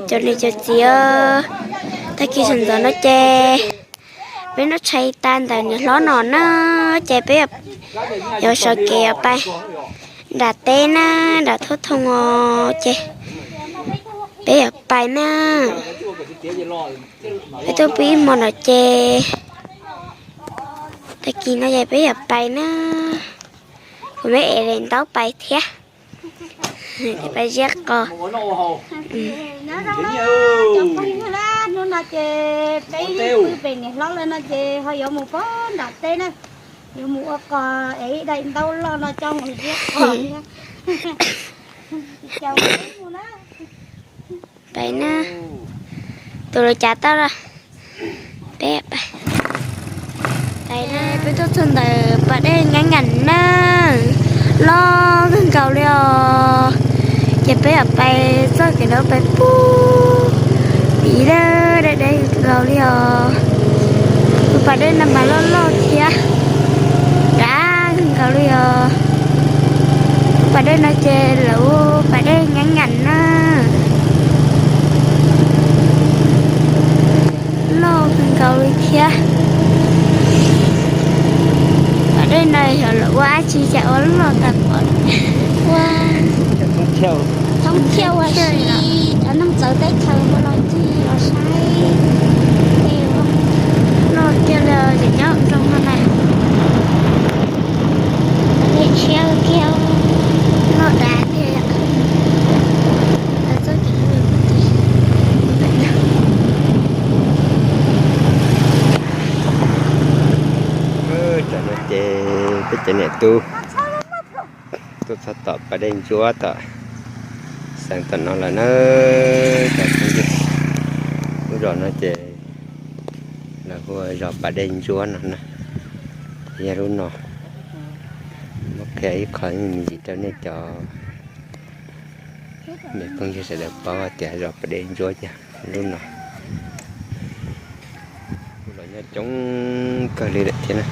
Cov niam cov txiv, tag kis sawv ntxov no ces peb noj tshais tas ntawm niam hlob no na, ces peb yuav sawv kev yuav pais nram teb na, nram Thuab Thoo os, ces peb yuav pais na. Peb tuaj pw ib hmo no ces tag kis no ces peb yuav pais na. Kuv me es daim ntaub pais thiab. Pais ziab qos. Hnub no ces peb pw pem niam hlob lawm no ces ho yuav mus pog nram teb na, yuav mus ua qos es ib daim ntaub loj no coj mus ziab qos thiab. Pais na, tus lawv cav tau lawm. Peb, pais na, peb tuaj txog ntawm pas dej Nyab Nyam na, loj kawg nkaus li os. Ces peb yuav pais txoj kev no pais pub tid, deb deb kawg nkaus li os. Tus pas dej no mas loj loj thiab dav kawg nkaus li os. Pas dej no ces lawv hu pas dej Nyab Nyam na. Loj kawg nkaus li thiab. Pas dej no yog lawv ua dab tsi cas ua loj tag npaum li. Ua thoob thiaj ua si, cov neeg txawv teb chaws ua los ncig los saib. Loj tiag li, ces nyob zoo no na. Tej tshiab kiag, loj dav tiag. Tam no ces peb cov niam tub tuaj txog tom pas dej ntsuab tom, xeev tom no lawm na. Cov phooj ywg, lub zos no ces lawv hu ua zos pas dej ntsuab no na. Yog lub no muab qhia ib qho me ntsis rau nej cov niam phooj ywg sawv daws paub tias zos pas dej ntsuab ces lub no. Los nyob coob kawg li lawm thiab na.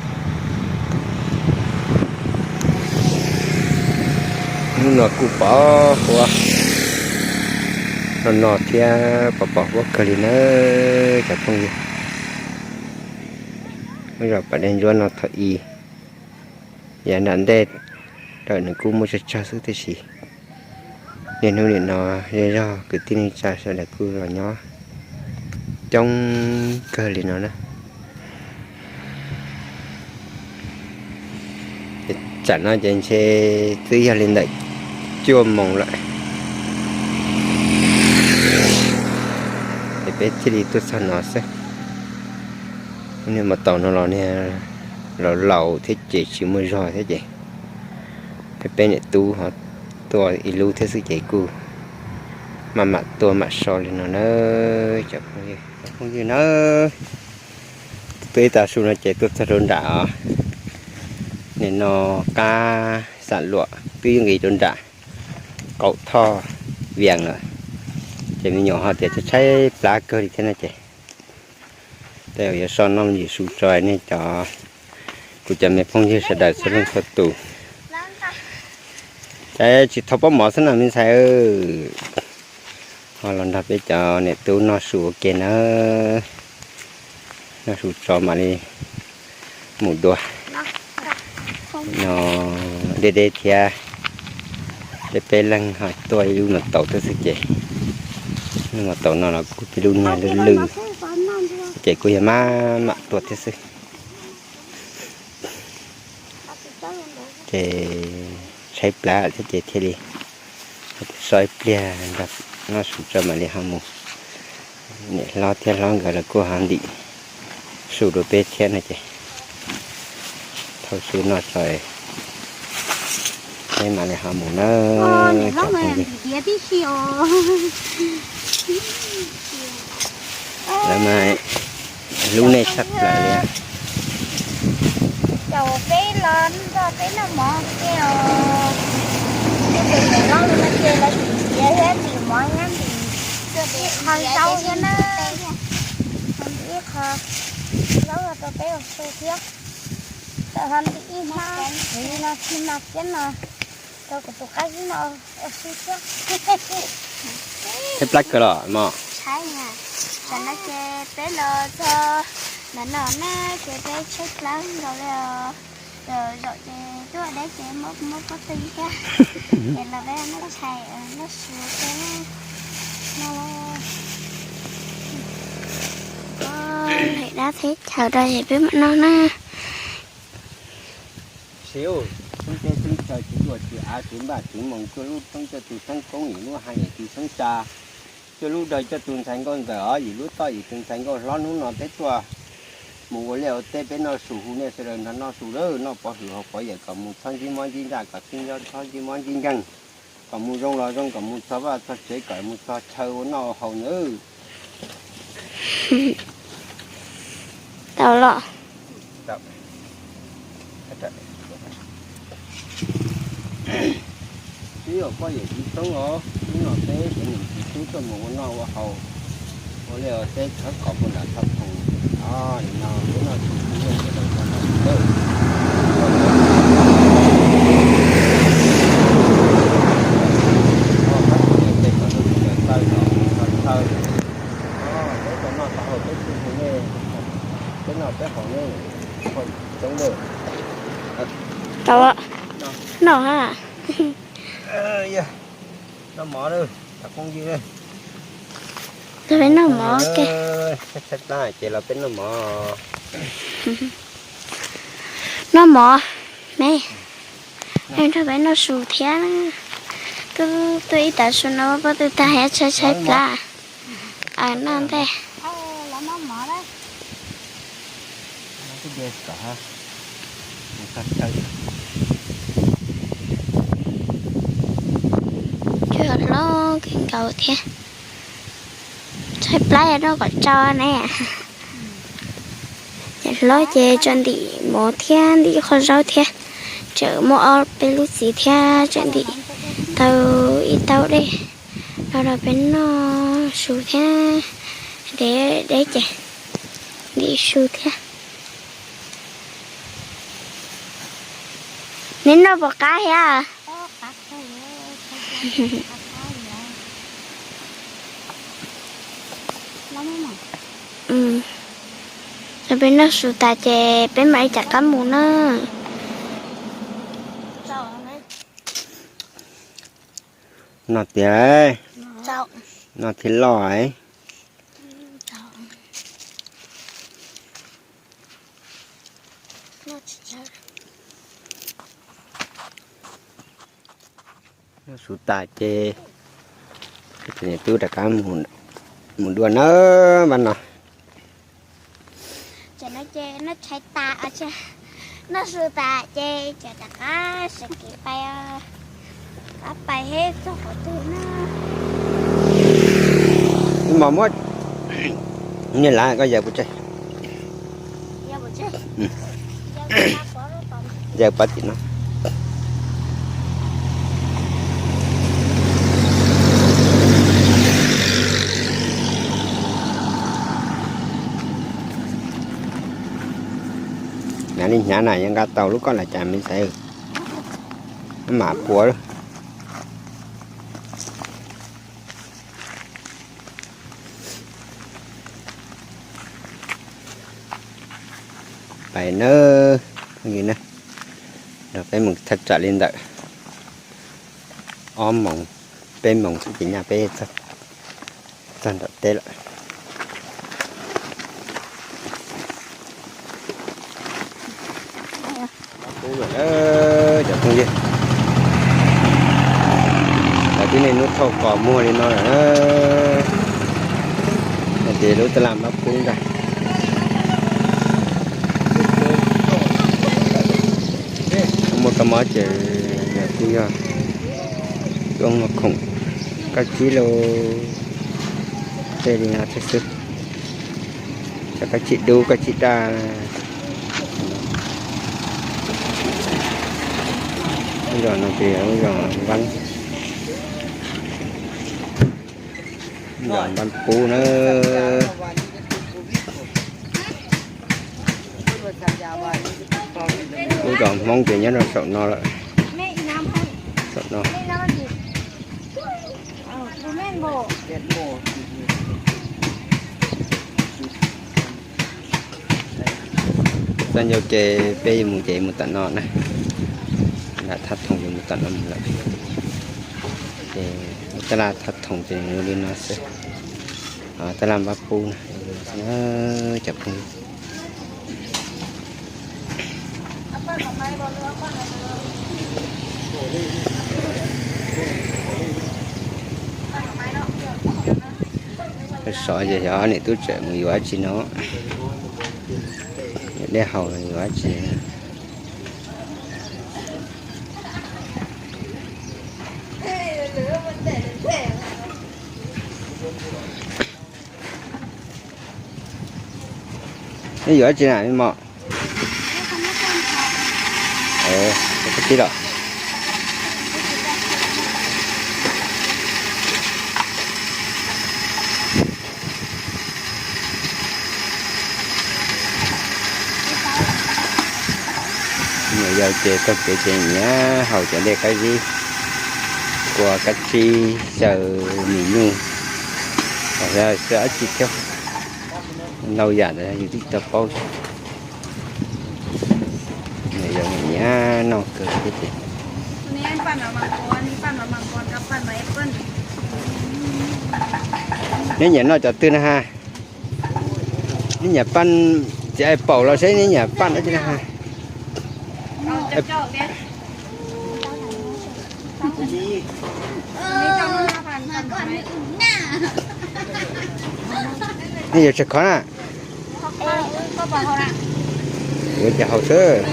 Hnub no kuj pom huab no no thiab, pom pom huab kawg li na cov phooj ywg. Lub zos pas dej ntsuab no thaum ub yav nram ntej lawm nws kuj muaj tsawg tsawg xwb tiam sis niaj hnub nim no zej zog kwv tij neej tsa sawv daws kuj los nyob coob kawg li no na. Tam no ces ntshe twb yog li ntawm cuaj moos lawm, ces peb thiaj li tuaj txog no xwb. Niag maus taus no los niag laus laus thiab ces tsis muaj zog thiab ces peb peb niam tub ho tuaj ib lub thiab xwb ces kuj maj mam tuaj mam so li no na. Cov phooj ywg, cov phooj ywg na, tuaj ib tag su no ces tuaj txog rau nram os, nim no qab Xam Luam twb nqis rau nram Kaum Thoj Vias lawm, ces me nyuam ho tias tshaib plab kawg li thiab no ces tej zaum yuav so noj me ntsis su tso nej cov, kuv cov me phooj ywg sawv daws txhua leej txhua tus. Ces tsis tau pob mov xwb no me ntxhais. Ho los nrog peb cov niam tub noj su ua ke na. Noj su tso mam li mus dua. No deb deb thiab, peb peb leeg ho tuaj ib lub maus taus thiab xwb ces lub maus taus no los kuj tib lub niag lwj lwj, ces kuj yog maj mam tuaj thiab xwb. Ces tshaib plab thiab ces thiaj li so ib pliag noj su tso mam li ho mus. Niam hlob thiab hlob nkawd los kuj ho ntim su rau peb thiab no ces thauj su noj tso peb mam li ho mus na. Lawv mas hlub nej tshaj plaws li. Caum peb los nrog peb noj mov ua ke os. Tej tus niam hlob no ces lawv tsis nrhiav thiab ntim mov thiab ntim ib qho zaub thiab na, ntim ib qho zaub rau peb ua su thiab. Tawm ho ntim ib hnab li no xi mas kiab no rau kuv tus qab zib no ua si thiab. Tshaib plab kawg los mog? Tam no ces peb los txog ntawm no na, ces peb tshaib plab nkaus li os. Zaum ces tuaj deb ces muab muab pob tw thiab. Ces los peb noj tshais noj su thiab no. Lawm dab teb chaws rau es peb mam noj na. Xyov, xeeb teb xeeb chaw, tsis duaj tsis av, tsis npaj tsis moos, cuaj lub roob cuaj tus xeeb koob, yim lub hav yim tus xeeb tsa, cuaj lub dawg cuaj tus ntxhais nkauj ntxawm os, yim lub toj yim tus ntxhais nkauj hlob. Hnub no peb tuaj mus ua liaj ua teb, peb noj su hu nej sawv daws nrog noj su lawm, noj pov hwm haus pov yawm, kom mus txhob ntsib mob ntsib ntsaj, kom txhob ntsib mob ntsib nkeeg, kom mus zoo los zoo, kom mus txog vaj txog tsev, kom mus txog chaw ua noj ua haus nawb. Tau los. Twb yog poj yawm txiv toob os, hnub no peb cov niam txiv tub tuaj mus ua noj ua haus, ua liaj ua teb thawb qhov puag nram thaj phoom. Nim no peb noj su hu nej sawv daws nrog noj su lawm. Peb tau noj tau haus peb su hu nej, peb noj peb haus nej, coob lawm. Tau, noj ha. Noj mov, phooj ywg. Peb noj mov, tshaib plab ces los peb noj mov. Noj mov me, nrog peb noj su thiab. Tuaj ib tav su no pob tw tag, tshaib tshaib plab. Noj ntej. Cua hlob kawg nkaus thiab. Tshaib plab noj kom tsau ne. Cov hlob ces tso ntim mov thiab ntim qhov zaub thiab. Tseem muaj ob peb lub txiv thiab tseem ntim tau ib tauv dej los rau peb noj su thiab. Deb deb ces ntim su thiab. Neb noj puas qab thiab? Peb noj su tas ces peb mam li rov qab mus na. Noj tiag, noj thiaj loj. Noj su tas ces peb tsev niam tub rov qab mus dua na, npaj no. Ces noj su tas ces ces rov qab sawv kev pais, rov qab pais thiab txog qhov twg na. Mos muab niag lav koj yaws pov tseg. Yaws pov tim no. Hnyav li hnyav na, yeej nqa tau lub koj lam cas me ntxhais, mam puav. Pais nawb phooj ywg na, nrog peb mus thaj tsam li ntawm ob moos peb moos xwb ces nyaj peb txog nram teb lawm. Cov phooj ywg, lawv twb niaj hnub thauj qos muag li no lawm na. Ces lub taj laj mab pub ntag. Muaj kab mob ces kuj yog tuaj muag khoom kab tsib lauj, tej li no thiab xwb. Cov kab tsib dub kab tsib daj. Lub zos no ces lub zos Npab, lub zos Npab Pub na. Lub zos Hmoob ces nyob rau saum no lawm. Saum no. Tus me npaum. Txoj ncauj ke peb yuav mus ces mus tom no na. Nram Thaj Thoom yuav mus tom no mus lawm. Ces tab laj Thaj Thoom ces nws li no xwb. Tab laj Npab Pub na, cov phooj ywg. Sov ces xyov niam tub tseem mus yuav dab tsi no. Dej haus los yuav dab tsi. Neb yuav dab tsi na mog? Tib los. Nyuam yaus ces txog kev ces nyiam haus cov dej qab zib, kua kab tsib, xyaw mis nyuj, xyaw dab tsi thiab. Ntau yam ntawd yus twb tsis tau paub. Nyuam yaus nyiam noj kawg thiab ces. Neb nyiam noj cov twg na ha? Neb nyiam paj, txiv ais paum los seb neb nyiam paj dab tsi na ha? Neb yuav tsis khov na? Yuav ces haus xwb.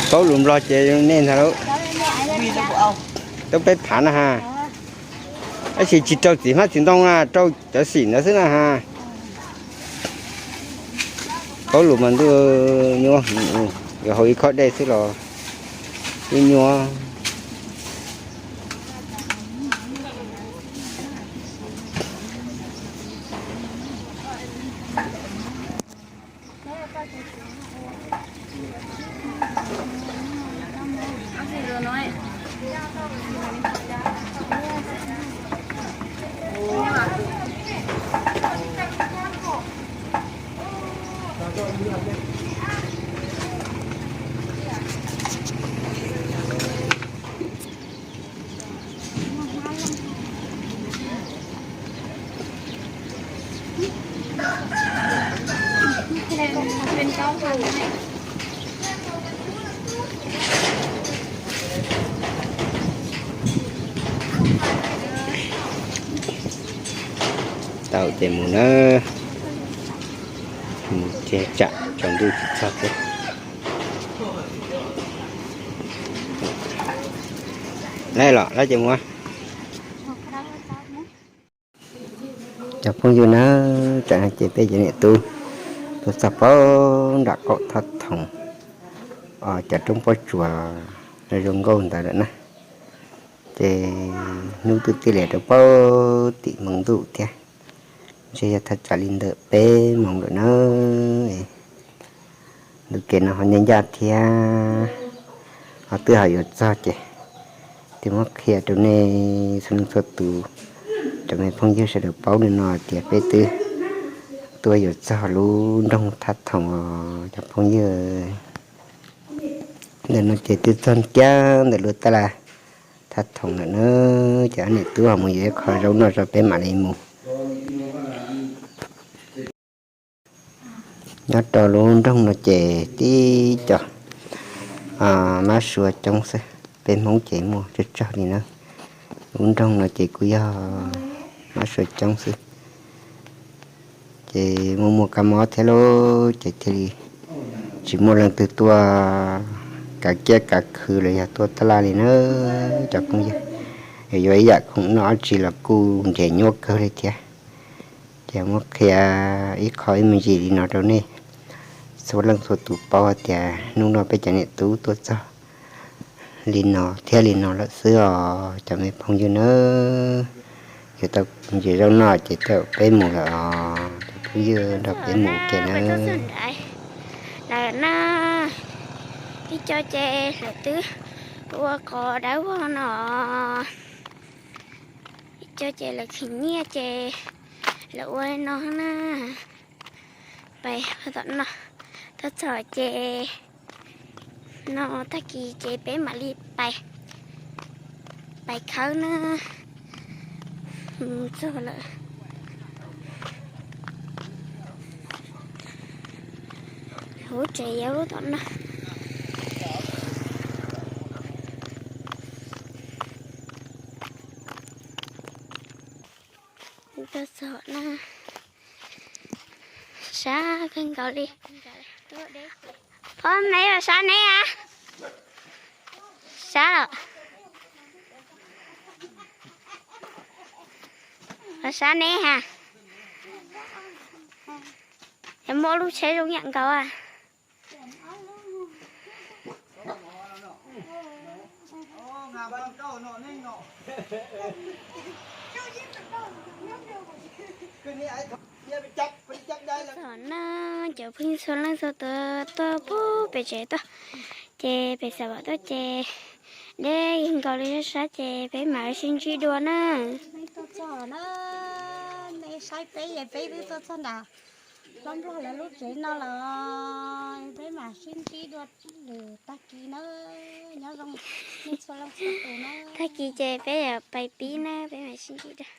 Paub lus Nplog ces nej ntag lauj. Tau peb phav na ha. Tab sis tsis rau txiv hmab txiv ntoo na, rau cov xim ntawd xwb na ha. Paub lus mas ntuj nyuaj, yuav haus ib khob dej xwb los twb nyuaj. Tau ces mus na, mus ces tsam tsaus ntuj tsis txog thiab. Lawm los lawm ces mus. Cov phooj ywg na, tsam no ces peb cov niam tub tuaj txog puag nram qaum Thaj Thoom, cov roob pob tsuas zoo nkauj ntawd lawm na. Ces hnub twb tij li rau puag tim hmoov ntuj thiab, ntshe yog thaj tsam li ntawm peb moos lawm na. Ntu kev no ho ncaj ncaj thiab, ho twb ho yuav txog ces thiaj muab qhia rau nej txhua leej txhua tus, cov me phooj ywg sawv daws paub li no tias peb twb tuaj yuav txog lub nroog Thaj Thoom os cov phooj ywg. Ntawm no ces twb txog kiag ntawm lub tab laj Thaj Thoom lawm na, ces ob niam tub ho mus yuav ib qho zaub noj tso peb mam li mus. Nyob rau lub nroog no ces tib co mab sua coob xwb, peb Hmoob ces muaj tsawg tsawg li na. Lub nroog no ces kuj yog mab sua coob xwb, ces muaj muaj kab mob thiab lauj, ces thiaj li tsis muaj leej twg tuaj kav kiab kav khw los yog tuaj tab laj li na cov phooj ywg. Yuav ib yam khoom noj dab tsi los kuj nrhiav nyuaj kawg li thiab. Ces muab qhia ib qho ib me ntsis li no rau nej txhua leej txhua tus paub hais tias hnub no peb cov niam tub tuaj txog li no thiab li no lawm xwb os cov me phooj ywg nawb. Ces tau ntsis zaub noj ces tau peb mus lawm os, cov phooj ywg nrog peb mus ua ke na. Lawm na, ib co ces lawv twb ua qos dawb vog no, ib co ces lawv khwv nyiaj ces lawv ua no na. Pais tom no, tuaj txog ces no tag kis ces peb mam li pais, pais khawb na. Mus txog lawm, lub tsev yog lub tom no. Tuaj txog na, sab kawg nkaus li. Phob, me vas sab neb a? Sab lawm. Vas sab neb ha? Yog muaj lub tsheb zoo yam nkaus a. Txog na, cov phooj ywg txhua leej txhua tus tuaj puag pem tsev tuaj, ces pem Xav Vam tuaj ces deb nkaus li sab sab ces peb mam sib ntsib dua na. Nej tuaj txog na, nej saib peb es peb twb tuaj txog nram Hlob Nplog lawv lub tsev no los, peb mam sib ntsib dua lwm tag kis na. Nyob zoo nej txhua leej txhua tus na. Tag kis ces peb yuav pais pib na, peb mam sib ntsib dua.